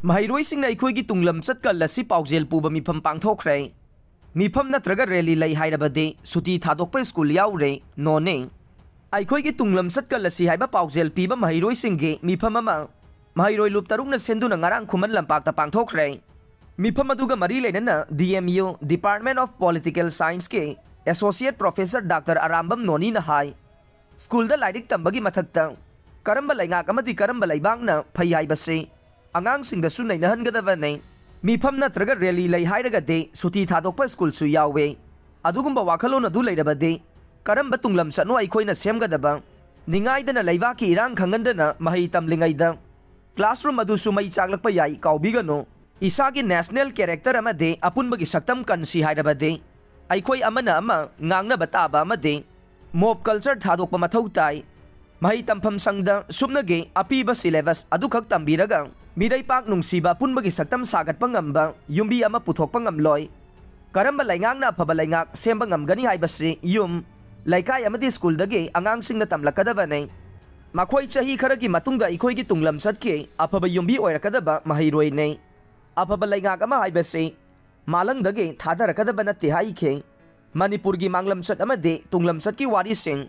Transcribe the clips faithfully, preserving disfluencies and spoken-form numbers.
ꯃꯍꯩꯔꯣꯏꯁꯤꯡꯅ ꯑꯩꯈꯣꯏꯒꯤ ꯇꯨꯡꯂꯝꯆꯠ ꯀꯜ ꯑꯁꯤ ꯄꯥꯎꯖꯦꯜ ꯄꯨꯕ ꯃꯤꯐꯝ ꯄꯥꯡꯊꯣꯛꯈ꯭ꯔꯦ꯫ ꯃꯤꯐꯝ ꯅꯠꯇ꯭ꯔꯒ ꯔꯦꯂꯤ ꯂꯩ ꯍꯥꯏꯔꯕꯗꯤ ꯁꯨꯇꯤ ꯊꯥꯗꯣꯛꯄ ꯁ꯭ꯀꯨꯜ ꯌꯥꯎꯔꯦ, ꯅꯣꯅꯦ꯫ ꯑꯩꯈꯣꯏꯒꯤ ꯇꯨꯡꯂꯝꯆꯠ ꯀꯜ ꯑꯁꯤ ꯍꯥꯏꯕ ꯄꯥꯎꯖꯦꯜ ꯄꯤꯕ ꯃꯍꯩꯔꯣꯏꯁꯤꯡꯒꯤ ꯃꯤꯐꯝ ꯑꯃ ꯃꯍꯩꯔꯣꯏ ꯂꯨꯞ ꯇꯔꯨꯛꯅ ꯁꯦꯝꯗꯨꯅ ꯉꯔꯥꯡ ꯈꯨꯃꯟ ꯂꯝꯄꯥꯛꯇ ꯄꯥꯡꯊꯣꯛꯈ꯭ꯔꯦ꯫ ꯃꯤꯐꯝ ꯑꯗꯨꯒ ꯃꯔꯤ ꯂꯩꯅꯅ D M U Department of Political Scienceꯀꯤ Associate Professor Doctor Arambam ꯅꯣꯅꯤꯅ ꯍꯥꯏ, ꯁ꯭ꯀꯨꯜꯗ ꯂꯥꯏꯔꯤꯛ ꯇꯝꯕꯒꯤ ꯃꯊꯛꯇ ꯀꯔꯝꯕ ꯂꯩꯉꯥꯛ ꯑꯃꯗꯤ ꯀꯔꯝꯕ ꯂꯩꯕꯥꯛꯅ ꯐꯩ ꯍꯥꯏꯕꯁꯤ ꯑꯉꯥꯡꯁꯤꯡꯗꯁꯨ ꯅꯩꯅꯍꯟꯒꯗꯕꯅꯤ꯫ ꯃꯤꯐꯝ ꯅꯠꯇ꯭ꯔꯒ ꯔꯦꯂꯤ ꯂꯩ ꯍꯥꯏꯔꯒꯗꯤ ꯁꯨꯇꯤ ꯊꯥꯗꯣꯛꯄ ꯁ꯭ꯀꯨꯜꯁꯨ ꯌꯥꯎꯋꯦ꯫ ꯑꯗꯨꯒꯨꯝꯕ ꯋꯥꯈꯜꯂꯣꯟ ꯑꯗꯨ ꯂꯩꯔꯕꯗꯤ ꯀꯔꯝꯕ ꯇꯨꯡꯂꯝꯆꯠꯅꯣ ꯑꯩꯈꯣꯏꯅ ꯁꯦꯝꯒꯗꯕ? ꯅꯤꯡꯉꯥꯏꯗꯅ ꯂꯩꯕꯥꯛꯀꯤ ꯏꯔꯥꯡ ꯈꯪꯍꯟꯗꯅ ꯃꯍꯩ ꯇꯝꯂꯤꯉꯩꯗ classroom ꯑꯗꯨꯁꯨ ꯃꯩ ꯆꯥꯛꯂꯛꯄ ꯌꯥꯏ, ꯀꯥꯎꯕꯤꯒꯅꯨ꯫ ꯏꯁꯥꯒꯤ national character ꯑꯃꯗꯤ ꯑꯄꯨꯟꯕꯒꯤ ꯁꯛꯇꯝ ꯀꯟꯁꯤ ꯍꯥꯏꯔꯕꯗꯤ ꯑꯩꯈꯣꯏ ꯑꯃꯅ ꯑꯃ ꯉꯥꯡꯅꯕ ꯇꯥꯕ ꯑꯃꯗꯤ mob culture ꯊꯥꯗꯣꯛꯄ ꯃꯊꯧ ꯇꯥꯏ꯫ ꯃꯍꯩ ꯇꯝꯐꯝ ꯁꯪꯗ ꯁꯨꯞꯅꯒꯤ ꯑꯄꯤꯕ syllabus ꯑꯗꯨꯈꯛ ꯇꯝꯕꯤꯔꯒ ꯃꯤꯔꯩꯄꯥꯛ ꯅꯨꯡꯁꯤꯕ ꯑꯄꯨꯟꯕꯒꯤ ꯁꯛꯇꯝ ꯁꯥꯒꯠꯄ ꯉꯝꯕ ꯌꯨꯝꯕꯤ ꯑꯃ ꯄꯨꯊꯣꯛꯄ ꯉꯝꯂꯣꯏ꯫ ꯀꯔꯝꯕ ꯂꯩꯉꯥꯛꯅ ꯑꯐꯕ ꯂꯩꯉꯥꯛ ꯁꯦꯝꯕ ꯉꯝꯒꯅꯤ ꯍꯥꯏꯕꯁꯤ ꯌꯨꯝ, ꯂꯩꯀꯥꯏ ꯑꯃꯗꯤ ꯁ꯭ꯀꯨꯜꯗꯒꯤ ꯑꯉꯥꯡꯁꯤꯡꯅ ꯇꯝꯂꯛꯀꯗꯕꯅꯤ꯫ ꯃꯈꯣꯏ ꯆꯍꯤ ꯈꯔꯒꯤ ꯃꯇꯨꯡꯗ ꯑꯩꯈꯣꯏꯒꯤ ꯇꯨꯡꯂꯝꯆꯠꯀꯤ ꯑꯐꯕ ꯌꯨꯝꯕꯤ ꯑꯣꯏꯔꯛꯀꯗꯕ ꯃꯍꯩꯔꯣꯏꯅꯤ꯫ ꯑꯐꯕ ꯂꯩꯉꯥꯛ ꯑꯃ ꯍꯥꯏꯕꯁꯤ ꯃꯥꯂꯪꯗꯒꯤ ꯊꯥꯗꯔꯛꯀꯗꯕ ꯅꯠꯇꯦ ꯍꯥꯏꯈꯤ꯫ ꯃꯅꯤꯄꯨꯔꯒꯤ ꯃꯥꯡꯂꯝꯆꯠ ꯑꯃꯗꯤ ꯇꯨꯡꯂꯝꯆꯠꯀꯤ ꯋꯥꯔꯤꯁꯤꯡ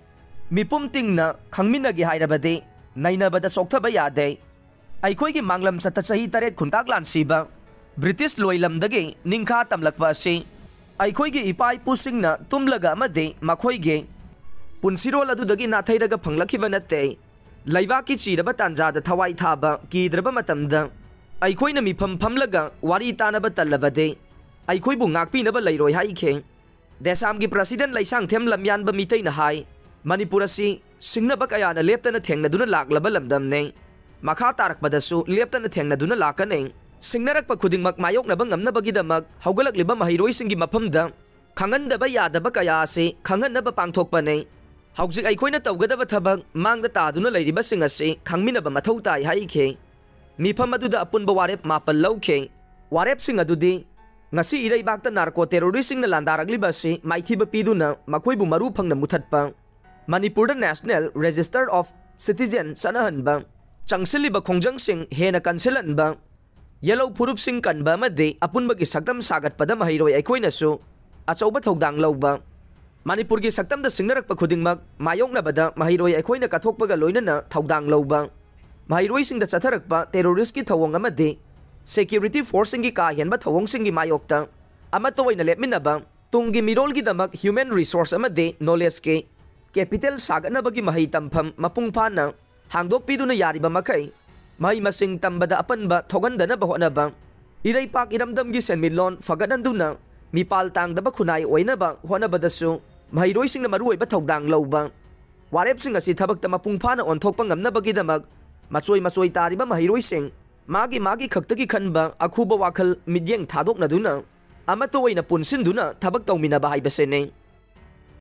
ꯃꯤꯄꯨꯝ ꯇꯤꯡꯅ ꯈꯪꯃꯤꯟꯅꯒꯦ ꯍꯥꯏꯔꯕꯗꯤ ꯅꯩꯅꯕꯗ ꯆꯣꯛꯊꯕ ꯌꯥꯗꯦ꯫ ꯑꯩꯈꯣꯏꯒꯤ ꯃꯥꯡꯂꯝꯆꯠꯇ ꯆꯍꯤ ꯇꯔꯦꯠ ꯈꯨꯟꯇꯥꯛ ꯂꯥꯟꯁꯤꯕ ꯕ꯭ꯔꯤꯇꯤꯁ ꯂꯣꯏꯂꯝꯗꯒꯤ ꯅꯤꯡꯈꯥ ꯇꯝꯂꯛꯄ ꯑꯁꯤ ꯑꯩꯈꯣꯏꯒꯤ ꯏꯄꯥ ꯏꯄꯨꯁꯤꯡꯅ ꯇꯨꯝꯂꯒ ꯑꯃꯗꯤ ꯃꯈꯣꯏꯒꯤ ꯄꯨꯟꯁꯤꯔꯣꯜ ꯑꯗꯨꯗꯒꯤ ꯅꯥꯊꯩꯔꯒ ꯐꯪꯂꯛꯈꯤꯕ ꯅꯠꯇꯦ꯫ ꯂꯩꯕꯥꯛꯀꯤ ꯆꯤꯔꯕ ꯇꯥꯟꯖꯥꯗ ꯊꯋꯥꯏ ꯊꯥꯕ ꯀꯤꯗ꯭ꯔꯕ ꯃꯇꯝꯗ ꯑꯩꯈꯣꯏꯅ ꯃꯤꯐꯝ ꯐꯝꯂꯒ ꯋꯥꯔꯤ ꯇꯥꯅꯕ ꯇꯜꯂꯕꯗꯤ ꯑꯩꯈꯣꯏꯕꯨ ꯉꯥꯛꯄꯤꯅꯕ ꯂꯩꯔꯣꯏ ꯍꯥꯏꯈꯤ꯫ ꯗꯦꯁꯥꯝꯒꯤ president ꯂꯩꯁꯥꯡꯊꯦꯝ ꯂꯝꯌꯥꯟꯕ ꯃꯤꯇꯩꯅ ꯍꯥꯏ, ꯃꯅꯤꯄꯨꯔ ꯑꯁꯤ ꯁꯤꯡꯅꯕ ꯀꯌꯥꯅ ꯂꯦꯞꯇꯅ ꯊꯦꯡꯅꯗꯨꯅ ꯂꯥꯛꯂꯕ ꯂꯝꯗꯝꯅꯤ꯫ ꯃꯈꯥ ꯇꯥꯔꯛꯄꯗꯁꯨ ꯂꯦꯞꯇꯅ ꯊꯦꯡꯅꯗꯨꯅ ꯂꯥꯛꯀꯅꯤ꯫ ꯁꯤꯡꯅꯔꯛꯄ ꯈꯨꯗꯤꯡꯃꯛ ꯃꯥꯌꯣꯛꯅꯕ ꯉꯝꯅꯕꯒꯤꯗꯃꯛ ꯍꯧꯒꯠꯂꯛꯂꯤꯕ ꯃꯍꯩꯔꯣꯏꯁꯤꯡꯒꯤ ꯃꯐꯝꯗ ꯈꯪꯍꯟꯗꯕ ꯌꯥꯗꯕ ꯀꯌꯥ ꯑꯁꯤ ꯈꯪꯍꯟꯅꯕ ꯄꯥꯡꯊꯣꯛꯄꯅꯤ꯫ ꯍꯧꯖꯤꯛ ꯑꯩꯈꯣꯏꯅ ꯇꯧꯒꯗꯕ ꯊꯕꯛ ꯃꯥꯡꯗ ꯇꯥꯗꯨꯅ ꯂꯩꯔꯤꯕꯁꯤꯡ ꯑꯁꯤ ꯈꯪꯃꯤꯟꯅꯕ ꯃꯊꯧ ꯇꯥꯏ ꯍꯥꯏꯈꯤ꯫ ꯃꯤꯐꯝ ꯑꯗꯨꯗ ꯑꯄꯨꯟꯕ ꯋꯥꯔꯦꯞ ꯃꯥꯄꯜ ꯂꯧꯈꯤ꯫ ꯋꯥꯔꯦꯞꯁꯤꯡ ꯑꯗꯨꯗꯤ ꯉꯁꯤ ꯏꯔꯩꯕꯥꯛꯇ narco terroristꯁꯤꯡꯅ ꯂꯥꯟꯗꯥꯔꯛꯂꯤꯕ ꯑꯁꯤ ꯃꯥꯏꯊꯤꯕ ꯄꯤꯗꯨꯅ ꯃꯈꯣꯏꯕꯨ ꯃꯔꯨ ꯐꯪꯅ ꯃꯨꯊꯠꯄ, ꯃꯅꯤꯄꯨꯔꯗ National Register of Citizen ꯆꯠꯅꯍꯟꯕ, ꯆꯪꯁꯤꯜꯂꯤꯕ ꯈꯣꯡꯖꯪꯁꯤꯡ ꯍꯦꯟꯅ ꯀꯟꯁꯤꯜꯍꯟꯕ, ꯌꯦꯜꯍꯧ ꯐꯨꯔꯨꯞꯁꯤꯡ ꯀꯟꯕ ꯑꯃꯗꯤ ꯑꯄꯨꯟꯕꯒꯤ ꯁꯛꯇꯝ ꯁꯥꯒꯠꯄꯗ ꯃꯍꯩꯔꯣꯏ ꯑꯩꯈꯣꯏꯅꯁꯨ ꯑꯆꯧꯕ ꯊꯧꯗꯥꯡ ꯂꯧꯕ꯫ ꯃꯅꯤꯄꯨꯔꯒꯤ ꯁꯛꯇꯝꯗ ꯁꯤꯡꯅꯔꯛꯄ ꯈꯨꯗꯤꯡꯃꯛ ꯃꯥꯌꯣꯛꯅꯕꯗ ꯃꯍꯩꯔꯣꯏ ꯑꯩꯈꯣꯏꯅ ꯀꯠꯊꯣꯛꯄꯒ ꯂꯣꯏꯅꯅ ꯊꯧꯗꯥꯡ ꯂꯧꯕ꯫ ꯃꯍꯩꯔꯣꯏꯁꯤꯡꯗ ꯆꯠꯊꯔꯛꯄ terrorist ꯀꯤ ꯊꯧꯑꯣꯡ ꯑꯃꯗꯤ security force ꯁꯤꯡꯒꯤ ꯀꯥ ꯍꯦꯟꯕ ꯊꯧꯑꯣꯡꯁꯤꯡꯒꯤ ꯃꯥꯌꯣꯛꯇ ꯑꯃꯠꯇ ꯑꯣꯏꯅ ꯂꯦꯞꯃꯤꯟꯅꯕ, ꯇꯨꯡꯒꯤ ꯃꯤꯔꯣꯜꯒꯤꯗꯃꯛ human resource ꯑꯃꯗꯤ knowledge ꯀꯤ capital ꯁꯥꯒꯠꯅꯕꯒꯤ ꯃꯍꯩ ꯇꯝꯐꯝ ꯃꯄꯨꯡ ꯐꯥꯅ ꯍꯥꯡꯗꯣꯛꯄꯤꯗꯨꯅ ꯌꯥꯔꯤꯕ ꯃꯈꯩ ꯃꯍꯩ ꯃꯁꯤꯡ ꯇꯝꯕꯗ ꯑꯄꯟꯕ ꯊꯣꯛꯍꯟꯗꯅꯕ ꯍꯣꯠꯅꯕ, ꯏꯔꯩꯄꯥꯛ ꯏꯔꯝꯗꯝꯒꯤ ꯁꯦꯟꯃꯤꯠꯂꯣꯟ ꯐꯒꯠꯍꯟꯗꯨꯅ ꯃꯤꯄꯥꯜ ꯇꯥꯡꯗꯕ ꯈꯨꯟꯅꯥꯏ ꯑꯣꯏꯅꯕ ꯍꯣꯠꯅꯕꯗꯁꯨ ꯃꯍꯩꯔꯣꯏꯁꯤꯡꯅ ꯃꯔꯨꯑꯣꯏꯕ ꯊꯧꯗꯥꯡ ꯂꯧꯕ꯫ ꯋꯥꯔꯦꯞꯁꯤꯡ ꯑꯁꯤ ꯊꯕꯛꯇ ꯃꯄꯨꯡ ꯐꯥꯅ ꯑꯣꯟꯊꯣꯛꯄ ꯉꯝꯅꯕꯒꯤꯗꯃꯛ ꯃꯆꯣꯏ ꯃꯆꯣꯏ ꯇꯥꯔꯤꯕ ꯃꯍꯩꯔꯣꯏꯁꯤꯡ ꯃꯥꯒꯤ ꯃꯥꯒꯤ ꯈꯛꯇꯒꯤ ꯈꯟꯕ ꯑꯈꯨꯕ ꯋꯥꯈꯜ ꯃꯤꯠꯌꯦꯡ ꯊꯥꯗꯣꯛꯅꯗꯨꯅ ꯑꯃꯠꯇ ꯑꯣꯏꯅ ꯄꯨꯟꯁꯤꯟꯗꯨꯅ ꯊꯕꯛ ꯇꯧꯃꯤꯟꯅꯕ ꯍꯥꯏꯕꯁꯤꯅꯤ꯫